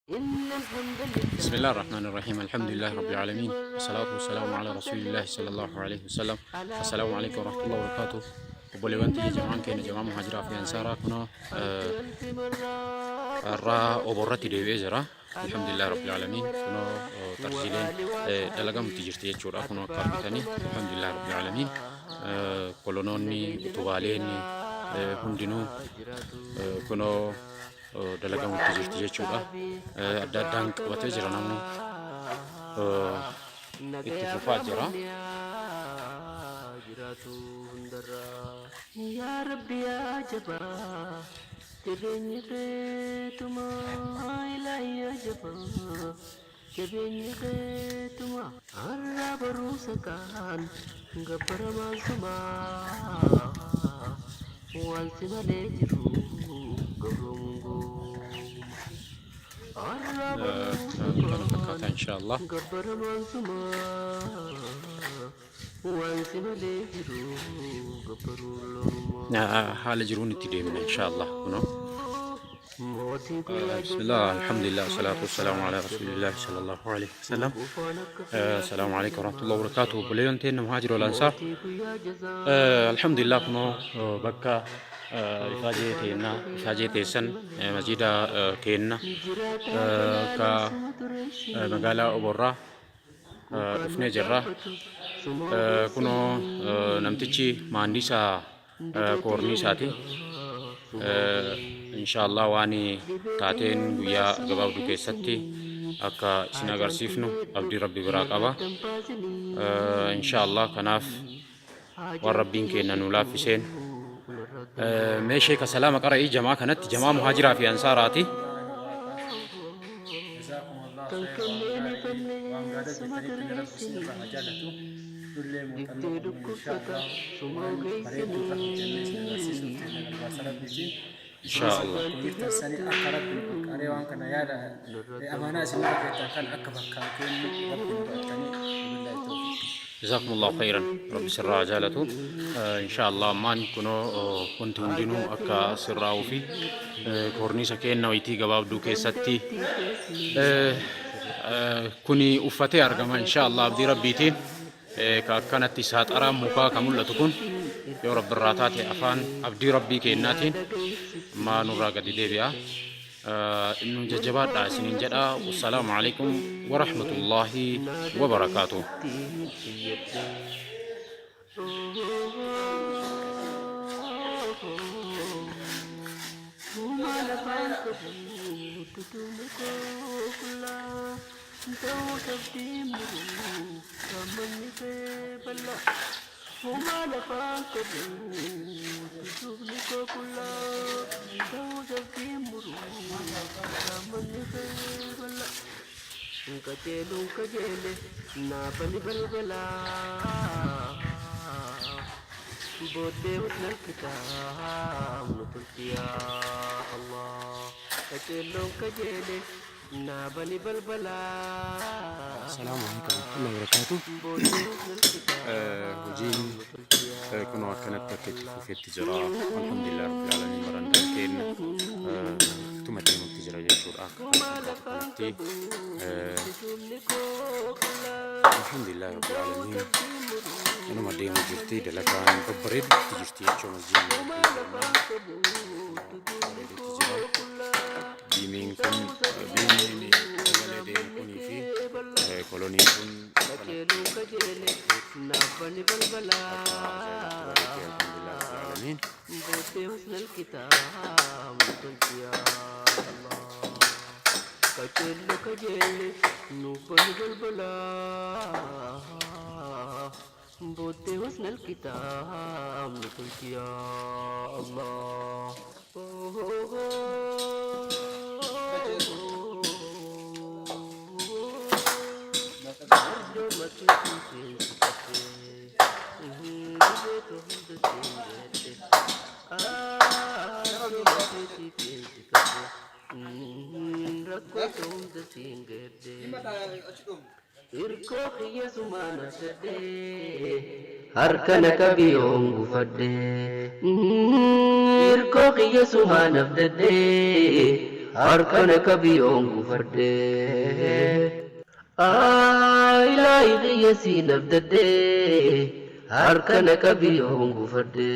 بسم الله الرحمن الرحيم، الحمد لله رب العالمين، والصلاة والسلام على رسول الله صلى الله عليه وسلم. السلام عليكم ورحمة الله وبركاته. Obboleewwan tiyya, jamaan keenya, jamaa Muhaajiraa fi Ansaaraa, kunoo irraa oborratti deebi'ee jira. الحمد لله رب العالمين. Kunoo tarjiileen dalagamutti jirti jechuudha. Kunoo akka argitanii, الحمد لله رب العالمين, kolonoonni, utubaaleen hundinuu kunoo dalagamutti jirti jechuudha. Adda addaan qabatee jira, namni itti fufaa jira. Jiraatu hundarraa, yaa Rabbi, yaa jabaa, jabeenyi keetumaa, ilaahi, yaa jabaa, jabeenyi keetumaa, har'a baruusa kaan gabbaramaan sumaa, waan si malee jiru gabroomuun gooma, har'a baruusa Kana fakkaata, insha Allah. Gabbaramaan sumaa, waan si malee jiru gabbaruun loonummaa. Haala jiruun itti deemna, insha Allah, kunoo. Mootii guyyaa بسم الله، الحمد لله، والصلاة والسلام على رسول الله صلى الله عليه وسلم. Gufaan akka السلام عليكم ورحمة الله وبركاته. Obboleeyyoon teenya Muhaajir wal Ansaar, mootii guyyaa jazaa الحمد لله, kunoo bakka ifaajee teenna, ifaajee teessan, masjida keenna ka magaalaa Oborraa dhufnee jirra. Kunoo namtichi maandisa koorniisaati. Insha Allah waan taateen guyyaa gabaabduu keessatti akka isin agarsiifnu abdii Rabbi biraa qaba. Insha Allah kanaaf waan Rabbiin kenna nu laaffiseen meeshee ka salaama qara'ii jamaa kanatti, jamaa Muhaajiraa fi Ansaaraati. جزاكم الله خير. Waan gaarii hojjetanitti Rabbi isin irraa haa jaallatu. Nullee muuxannoo qabnu, insha Allah, waan bareedduu irra hojjennee isin agarsiisuuf teenya gargaarsa Rabbiitiin. Insha Allah. Akkuma jirtan sanii akka Rabbi nu qaqqaaree waan kana yaada amaanaa isin irra keettan kan akka bakkaan kennu Rabbi nu kadhattanii. وبالله التوفيق. جزاكم الله خيرا, Rabbi sirraa jaalatu. Insha Allah ammaan kunoo wanti hundinuu akka sirraa'uu fi koorniisa kenna wayitii gabaabduu keessatti kuni uffatee argama, insha Allah, abdii Rabbiitiin. Ka akkanatti saaxaraan mukaa ka mul'atu kun yoo Rabbi irraa taate afaan abdii Rabbii kennaatiin amma nurraa gadi deebi'a. Nu jajjabaadha isiniin jedha. والسلام عليكم ورحمة الله وبركاته. Uumaa lafaan qabu duduubni koo qullaa ta'uu sabdii muruu raammanni kee bal'aa. Uumaa lafaan qabu duduubni koo qullaa ta'uu sabdii muruu raammanni kee bal'aa. Qajeeluun qajeele naafani balbalaa. Booddee husnal kitaab nu tolchi, yaa Allah. Qajeeloon qajeele naafani balbalaa. السلام عليكم ورحمة الله وبركاته. Booddee husnal kitaab Hojiin nu tolchi, yaa kunoo akkanatti akka itti fufetti jira. الحمد لله رب العالمين. Barandaan keenya ittuma deemutti jira jechuudha. Akka kana fakkaatu kanatti الحمد لله رب العالمين, inuma deemu jirti, dalagaan babbareedutti jirti jechuudha. Masjiidni Rabbii keenyaa bareedutti jira. Beamiin kun, beamiin dagalee deemu kunii fi koloniin kun Qajeeluun qajeele naafani balbalaa. Akka ajaa'ibatti bareedee, الحمد لله رب العالمين. Booddee husnal kitaab nu tolchi, yaa Allah. Qajeello qajeele nuuf bani balbalaa. Booddee husnal kitaab nu tolchi, yaa Allah. Arjoo matii seensifatee dhibeetu hunda siin geette. Arjoo matii seensifate rakkoo hunda siin geette. Irkoo kiyya sumaan argadhee harka na qabiyoon gufadhee. Irkoo kiyya sumaan abdadhee. Harka na qabi yoon gufadhe. Ilaahi kiyya siin abdadhe. Harka na qabi yoon gufadhe.